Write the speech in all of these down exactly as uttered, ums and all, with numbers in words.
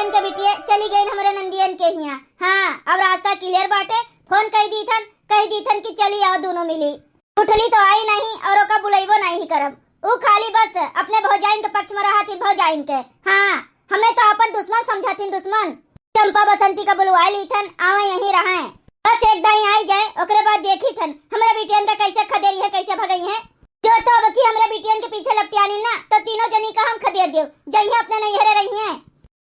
इनके बिटिया चली गई हमरे नंदियन के हियाँ। हाँ, अब रास्ता clear बाटे, फोन कई दीथन, कई दीथन कि चली आओ दोनों मिली। उठली तो आई नहीं और ओका बुलइबो नहीं करब। ऊ खाली बस अपने भौजाइन के पक्ष में रहत ही भौजाइन के। हाँ, हमें तो अपन दुश्मन समझत ही दुश्मन। चंपा बसंती का बुलवा लीथन, आवे यहीं रहें। बस एक दाई आई जाए, ओकरे बाद देखी थन, हमरे बिटियन का कैसे खदेरी है, कैसे भगई है। जो तो अब की हमरे बिटियन के पीछे लपटियानी ना, तो तीनों जनी का हम खदेर देव, जइहे अपने नैहरे रहिए।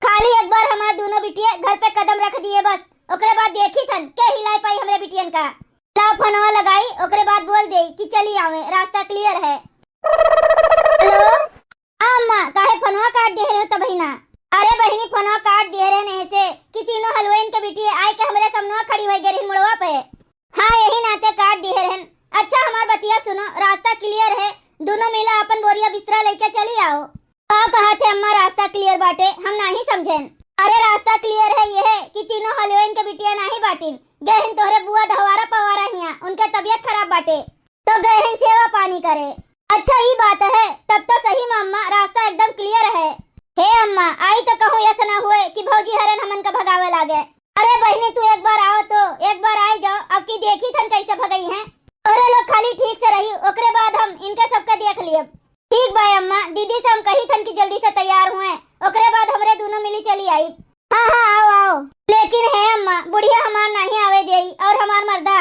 खाली एक बार हमार दोनों बिटिये घर पे कदम रख दिए बस, ओकरे बाद देखी थन, के हिलाए पाई हमरे बिटियन का। ला फोनवा लगाई, ओकरे बाद बोल दे कि चली आवे, रास्ता clear है। हेलो, हाँ अम्मा, काहे फोनवा काट दिहे रहे हो त बहिना? अरे बहिनी, फोनवा काट दिहे रहे नहीं से कि तीनों हलवाइन के बिटिये आए के हमरे सामनवा खड़ी होइ गए रही मुड़वा पे। हाँ, यही नाते काट दिहे रहन। अच्छा, हमार बतिया सुनो, रास्ता clear है, दोनों मिला अपन बोरिया बिस्तरा लेके चली आओ। का कहा थे अम्मा, रास्ता clear बाटे, हम नाही समझेन। अरे रास्ता clear है ये है कि तीनों हलवाइन के बिटिया नाही बाटिन, गए हैं तोहरे बुआ धवारा पवारा हिया, उनके तबीयत खराब बाटे, तो गए हैं सेवा पानी करे। अच्छा ई बात है, तब तो सही में अम्मा, रास्ता एकदम clear है। हे अम्मा, आई तो कहूँ ऐसा ना हुए कि भौजी हरन हमन का भगावे लागे। अरे बहिनी, तू एक बार आओ तो, एक बार आई जाओ, अब की देखी थन कैसे भगई हैं। तोहरे लोग खाली ठीक से रही, ओकरे बाद हम इनके सबके देख लियब। ठीक बा अम्मा, दीदी से हम कही थन कि जल्दी से तैयार हुए, ओकरे बाद हमरे दोनों मिली चली आई। हाँ हाँ, आओ आओ। लेकिन हे अम्मा, बुढ़िया हमार नाही आवे देई और हमार मर्दा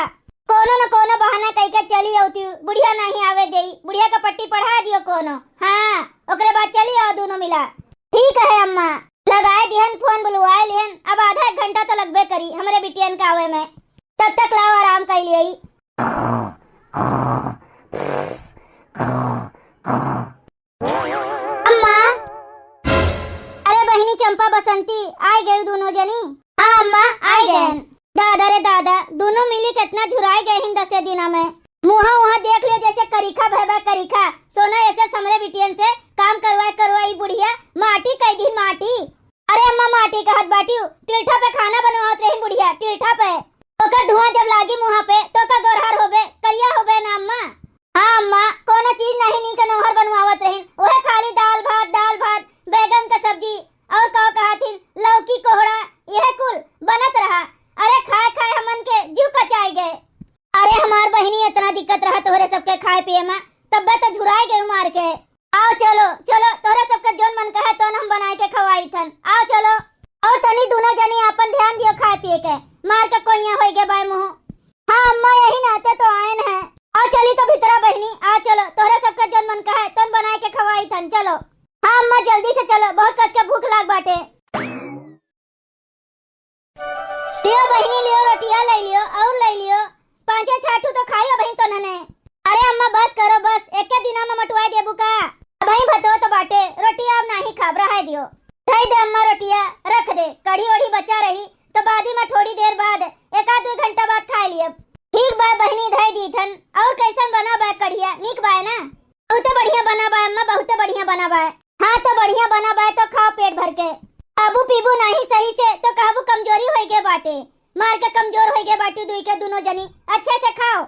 कोनो न कोनो बहाना कई के चली अउती, बुढ़िया नाही आवे देई, बुढ़िया का पट्टी पढ़ा दियो कोनो। हाँ, ओकरे बाद चली आओ दोनों मिला। ठीक है अम्मा, लगाए दिहन फोन, बुलवाए लिहन, अब आधा एक घंटा तो लगबे करी हमरे बिटियन का आवे में, तब तक लाओ आराम कर लिए। अम्मा, अरे बहिनी चंपा बसंती, आए गए दोनों जनी? हाँ अम्मा, आए गए। दादा रे दादा, दोनों मिली कितना झुराए गए हैं दसे दिना में। मुहा वहाँ देख लियो जैसे करीखा भय बा करीखा, सोना ऐसे समरे बिटियन से काम करवाए करवाई बुढ़िया माटी कह दी माटी। अरे अम्मा माटी कहत बाटियो, टिल्ठा पे खाना बनवावत रही बुढ़िया, टिल्ठा पे। ओकर धुआं जब लागी मुहा पे तो का गोरहर होबे, करिया होबे ना अम्मा। हाँ अम्मा, कोनो चीज नहीं नीक नौहर बनवावत रहिन, ओहे खाली दाल भात, दाल भात, बैगन का सब्जी और का कहथिन लौकी कोहड़ा, यह कुल बनत रहा। अरे खाए खाए हमन के जीव कचाई गए। अरे हमार बहिनी इतना दिक्कत रहा तोहरे सबके खाए पिए में, तब्बे तो झुराए गए मार के। आओ चलो, चलो, तोहरे सबके जोन मन कहे तोन हम बनाए के खवाई थन। आओ चलो। और तनी दोनों जनी आपन ध्यान दियो खाए पिए के। मार के कोइया होई गे बाय मुँह। हाँ अम्मा, यही नाते तो आयन है। आओ चली तो भीतरा बहिनी, आओ चलो, तोहरे सबके जोन मन कहे तोन बनाए के खवाई थन। चलो। हाँ अम्मा, जल्दी से चलो, बहुत कस के भूख लाग बाटे। लियो बहिनी, लियो, रोटिया ले लियो और ले लियो, पाँचे छह ठू तो खाइयो बहिन तो नने। अरे अम्मा बस करो बस, एके दिना में मोटवाए देबू का? अबहीं भतो तो बाटे, रोटिया अब नाही खाब, रहाए दियो। धई दे अम्मा रोटिया, रख दे, कढ़ी ओढ़ी बचा रही तो बादी में थोड़ी देर बाद, एक आध दो घंटा बाद खाए लियब। ठीक बा बहिनी, धई दी थन। और कैसन बना बा कढ़िया, नीक बा ना? बहुते बढ़िया बना बा अम्मा, बहुते बढ़िया बना बा। हाँ तो बढ़िया बना बा तो खाओ पेट भर के। खाबू पीबू नाही सही से तो कहबू कमजोरी होई गे बाटे, मार के कमजोर होई गे बाटी दुई के दोनों जनी। अच्छे से खाओ।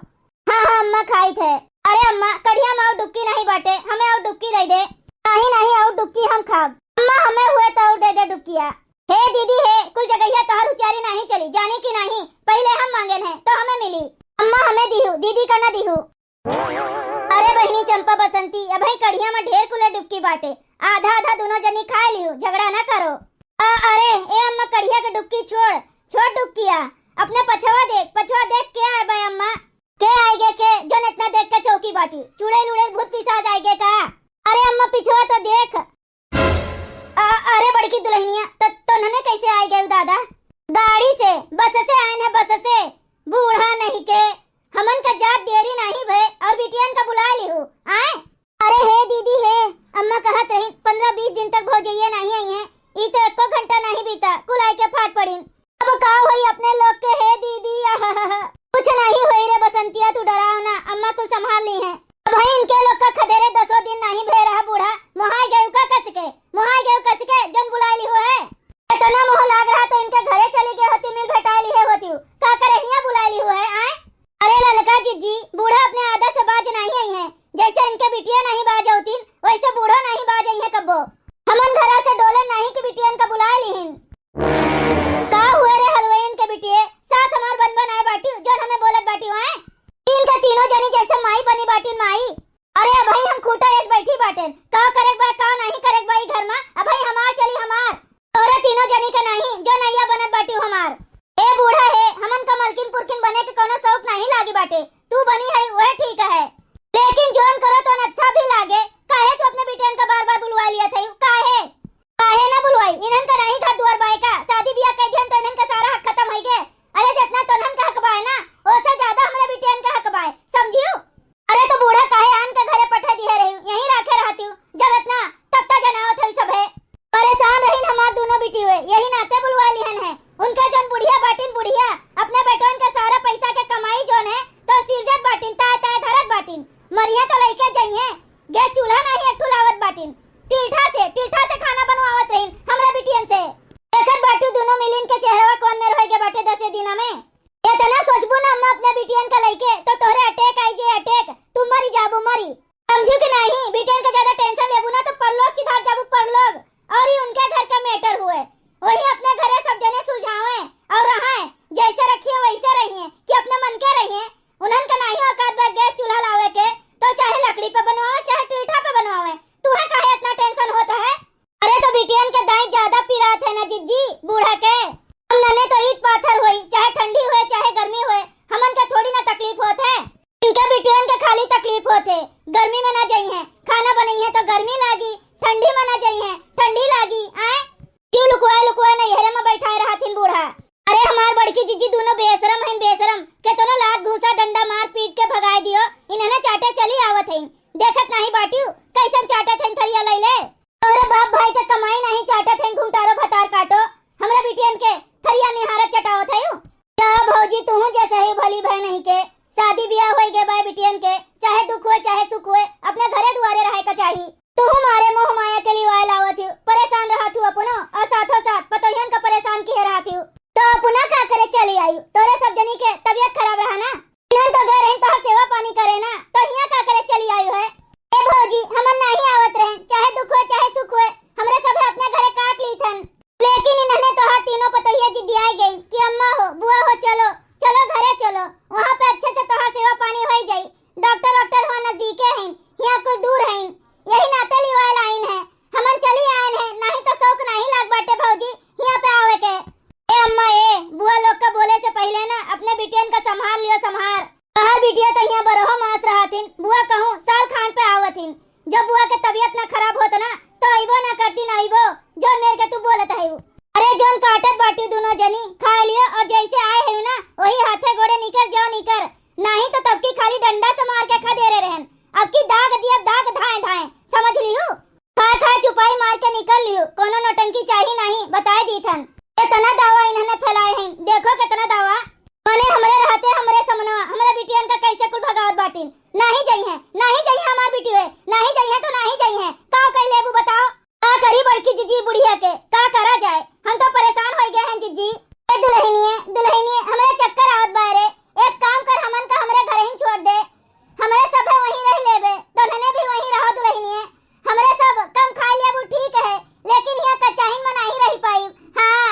हाँ हाँ अम्मा खाई थे। अरे अम्मा कढ़िया में और डुबकी नहीं बाटे, हमें और डुबकी दे दे। नहीं नहीं और डुबकी हम खाब। अम्मा हमें हुए तो और दे दे डुबकिया। हे दीदी हे, कुल जगहिया तोहर होशियारी नहीं चली, जानी कि नहीं, पहले हम मांगेन है तो हमें मिली। अम्मा हमें दीहू, दीदी का ना दीहू। अरे बहिनी चंपा बसंती, अबहीं कढ़िया में ढेर कुले डुबकी बाटे, आधा आधा दोनों जनी खाए लिहू, झगड़ा ना करो। अ, अरे ए अम्मा, कढ़िया के डुबकी छोड़, छोड़ डुबकिया, अपने पछवा देख, पछवा देख के आए बे अम्मा। के आए गे के, जोन इतना देख के चौकी बाटी, चुड़ैल उड़ैल भूत पिशाच आए गे का? अरे अम्मा पिछवा तो देख, अ-, अरे बड़की दुल्हनिया, तो, तोन्हने कैसे आए गए दादा? गाड़ी से, बस से आए हैं, बस से। बूढ़ा नहीं के, हमन का जात देरी नहीं भे, और बिटियन का बुला लिहू, आए? अरे हे दीदी हे, अम्मा कहत रही, पन्द्रह बीस दिन तक भौजैया नहीं आई हैं, ई तो एको घंटा नहीं बीता, कुल आए के फाट पड़ीन। अब का होई अपने लोग के, हे दीदी, आहाहा। कुछ नहीं होई रे बसंतिया, तू डराओ ना, अम्मा कुल संभाल ली हैं। अबहीं इनके लोग का खदेरे दसों दिन नहीं भे रहा बूढ़ा, मोहाय गयू का कस के, मोहाय गयू कस के, जन बुलाए लिहू है। इतना मोह लाग रहा तो इनके घरे चली गए होती, मिल भेटाए लिहे होती, का करे हियाँ बुलाए लिहू है, आए? अरे ललका जिज्जी, बूढ़ा अपने आदत से बाज नहीं आई हैं, जैसे इनके बिटिया नहीं बाज होतीन, वैसे बूढ़ो नहीं बाज आई हैं कब्बो। हमन घरा से डोले नहीं कि बिटियन का बुलाए लिहिन। का हुए रे हलवाइन के बिटिये, सास हमार बन बन आए बाटी, जोन हमें बोलत बाटी आए? तीन का तीनों जनी जैसे माई बनी बाटी माई। अरे अबही हम खूटा एस बैठी बाटेन, का करेक बा, का नहीं करेक बा ई घर मा, अबही हमार चली हमार। तोहरे तीनों जनी के नहीं, जो नैया बनत बाटी हमार। ए बूढ़ा हे, हमन का मलकिन पुरखिन बने के कोनो शौक नहीं लागी बाटे, तू बनी है वह ठीक है, लेकिन जोन करो तो अच्छा भी लागे। काहे तू अपने बिटियन का बार बार बुलवा लिया था, काहे? काहे ना बुलवाई? इन्हन का नहीं घर दुआर बाय का? शादी बियाह कर दिहन तो इन्हन का सारा हक खत्म होई गे। अरे जितना तोन्हन का हक बाय ना, ओसे ज्यादा हमरा बिटियन का हक बाय, समझियो? अरे तो बूढ़ा काहे आन के घरे पठा दिहे रही, यहीं राखे रहती हूँ, जब इतना तपता जनावत है सब है। परेशान रहीन हमार दोनों बिटिये, यही नाते बुलवा लिहन है। उनका जोन बुढ़िया बाटिन बुढ़िया, अपने बेटवन का सारा पैसा के कमाई जोन है, तो सिरजत बाटिन, ताय ताय धरत बाटिन, मरिया तो लइके जइहे। गैस चूल्हा नहीं एक ठो लावत बाटिन, टिल्ठा से, टिल्ठा से खाना बनवावत रहीन हमरा बिटियन से। देखत बाटू दोनों मिलिन के चेहरवा कौन मेर होइगे बाटे दसे दिना में। इतना सोचबू ना अम्मा अपने बिटियन का लइके, तो तोहरे अटैक आई जे अटैक, तू मरी जाबू मरी। समझू कि नहीं? बिटियन का ज्यादा टेंशन लेबू ना तो परलोक सिधार जाबू परलोक। और ही उनके घर का मैटर हुए, वही अपने घरे सब जने सुलझावे और रहे, जैसे रखिए वैसे रहिए कि अपने मन के रहिए। उन्हन का नहीं औकात बा गैस चूल्हा लावे के, तो चाहे लकड़ी पे बनवावे, चाहे टिल्ठा पे बनवावे, तुहे काहे इतना टेंशन होता है? अरे तो बिटियन के दाई ज्यादा पिरात है ना जिज्जी, बूढ़ा के। हम नने तो ईट पाथर होई, चाहे ठंडी होए, चाहे गर्मी होए, हमन के थोड़ी ना तकलीफ होत है। इनके बिटियन के खाली तकलीफ होत है, गर्मी में ना जइहे, खाना बनइहे तो गर्मी लागी, ठंडी में ना जइहे, ठंडी लागी, आए? क्यों लुकुआए लुकुआए नैहरे में बैठाए रहथिन बूढ़ा। अरे हमार बड़की जिज्जी दोनों बेशरम हैं, बेशरम, केतनो लात घूसा डंडा मार पीट के भगाए दियो, इन्हने चाटे चली आवत हैं। देखत नहीं बाटियो, कैसन चाटत हैं थरिया लैले। तोहरे बाप भाई के कमाई नहीं चाटत हैं, घुमटारो भतार काटो। हमरा बिटियन के थरिया निहारत चटावत है। जा भौजी, तुहू जे सही भली भय नहीं के, शादी बियाह होई गे बाय बिटियन के, चाहे दुख होए, चाहे सुख होए, अपने घरे दुआरे रहे का चाही। तुहू मारे मोह माया के लिवाए लावत हूँ, परेशान रहत हूँ अपनो, और साथों साथ पतोहियन का परेशान किए रहत हूँ। तो अपना का करे चली आई, तोरे सब जनी के तबीयत खराब रहा ना, इन्हन तो गए रहे तोहर सेवा पानी करे ना, तो हियाँ का करे चली आई है? ए भौजी, हमन नहीं आवत रहे, चाहे दुख होए, चाहे सुख होए, हमरे सभे अपने घरे काट ली थन। लेकिन इन्हने तोहार तीनों पतोहिया जिदियाए गई कि अम्मा हो, बुआ हो, चलो, चलो घरे चलो, वहाँ पे अच्छे से तोहार सेवा पानी होई जाई। डॉक्टर वॉक्टर हुआ नजदीके हैं, हियाँ कुछ दूर हैं, यही नाते लिवाए लाइन है। हमन चली आयन है, नहीं तो शौक नहीं लाग बाटे भौजी हियाँ पे आवे के। ए अम्मा ए, बुआ लोग का बोले से पहले ना अपने बिटियन का संभाल लियो, संभाल। तोहार बिटिया तो हियाँ बरहो मास रहथिन, बुआ कहूँ साल खान पे आवथिन। जब बुआ के तबीयत ना खराब होत ना, तो अइबो ना करती ना अइबो, जोन मेर के तू बोलत है। अरे जोन काटत बाटी दोनों जनी, खा लियो और जैसे आए है ना, वही हाथे गोड़े निकर जाओ निकर, नहीं तो तब की खाली डंडा से मार के खदेरे रहन, अब की दाग दिया दाग धाए धाए, समझ लिहू? खा खा चुपाई मार के निकल लिहू, कोनो नौटंकी चाही नहीं, बताए दी थन। इतना दावा इन्हने फैलाए हैं, देखो कितना दावा। मने हमरे रहते, हमरे समनवा, हमरे बिटियन का कैसे कुल भगावत बाटिन। नाही जइहे, नाही जइहे हमार बिटिये, नाही जइहे तो नाही जइहे। का कई लेबू बताओ? का करी बड़की जिजी बुढ़िया के, का करा जाए? हम तो परेशान होई गए हैं जिजी। ए दुल्हनिये, दुल्हनिये, हमरे चक्कर आवत बा रे। एक काम कर, हमन का हमरे घर ही छोड़ दे, हमरे सभे वहीं रह लेबे, तोहने भी वहीं रहो दुल्हनिये। हमरे सब कम खा लेबू ठीक है, लेकिन हियाँ कचाहिन में नाही रह पाई। हाँ।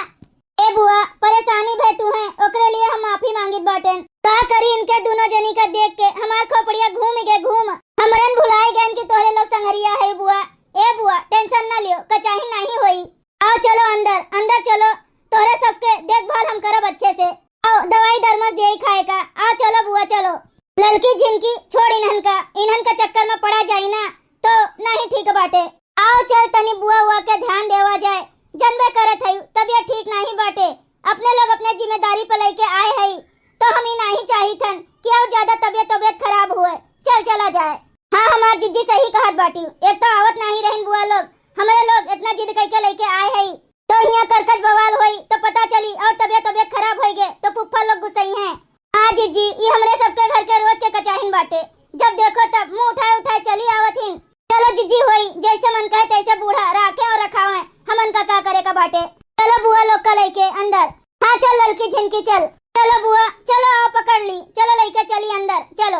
ए बुआ, परेशानी भे तू है, ओकरे लिए हम माफी मांगित बाटेन। का करी इनके दोनों जनी का देख के, हमार खोपड़िया घूम के घूम। हमरन भुलाए गए कि तोहरे लोग संगरिया है बुआ। ए बुआ, टेंशन ना लियो, कचाहिन नहीं होई। आओ चलो अंदर, अंदर चलो, तोहरे सबके देखभाल हम करब अच्छे से। आओ दवाई दरमस दिए खाए का, आओ चलो बुआ चलो। ललकी झिनकी छोड़ इन्हन का, इन्हन का चक्कर में पड़ा जाई ना तो नहीं ठीक बाटे। आओ चल तनी बुआ उआ के ध्यान देवा जाए, जनबे करत है तबीयत ठीक नहीं बाटे, अपने लोग अपने जिम्मेदारी पर लेके आए है तो हम ही नहीं चाही थन कि और ज्यादा तबीयत तबीयत खराब हुए। चल चला जाए। हाँ, हमार जिज्जी सही कहत बाटी। एक तो आवत नाही रहिन बुआ लोग, हमरे लोग इतना जिद कइके लइके आए हई, तो हियाँ करकस बवाल होई, तो पता चली और तबीयत तबीयत खराब होई गे, तो फुफ्फा लोग गुस्सई हैं। हाँ जिज्जी, ई हमरे सबके घर के रोज के कचाहिन बाटे, जब देखो तब मुंह उठाए उठाए चली आवत हिन। चलो जिज्जी होई, जैसे मन कहे तैसे बूढ़ा राखे और रखावे, हमन का का करे का बाटे। चलो बुआ लोग का लइके अंदर। हाँ चल ललकी झिनकी चल। चलो बुआ, चलो आओ पकड़ ली, चलो लइके चली अंदर, चलो।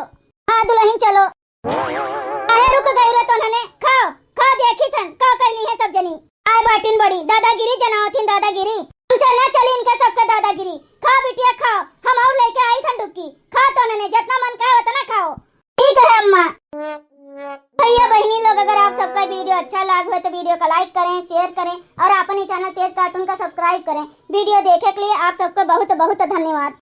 हाँ दुल्हन चलो। अरे रुक गई रे तोहने, खाओ, खाओ देखी थन, का कैली है सब जनी। आए बाटिन बड़ी, दादागिरी जनावत हिन दादागिरी। हम चलना चली इनका सबका दादागिरी। खाओ बिटिया खाओ, हम और लेके आई थन डुबकी। खाओ तो नने, जितना मन कहे उतना खाओ। ठीक है अम्मा। भैया बहनी लोग, अगर आप सबका वीडियो अच्छा लाग हुए तो वीडियो का लाइक करें, शेयर करें और अपने चैनल तेज कार्टून का सब्सक्राइब करें। वीडियो देखे के लिए आप सबको बहुत बहुत धन्यवाद।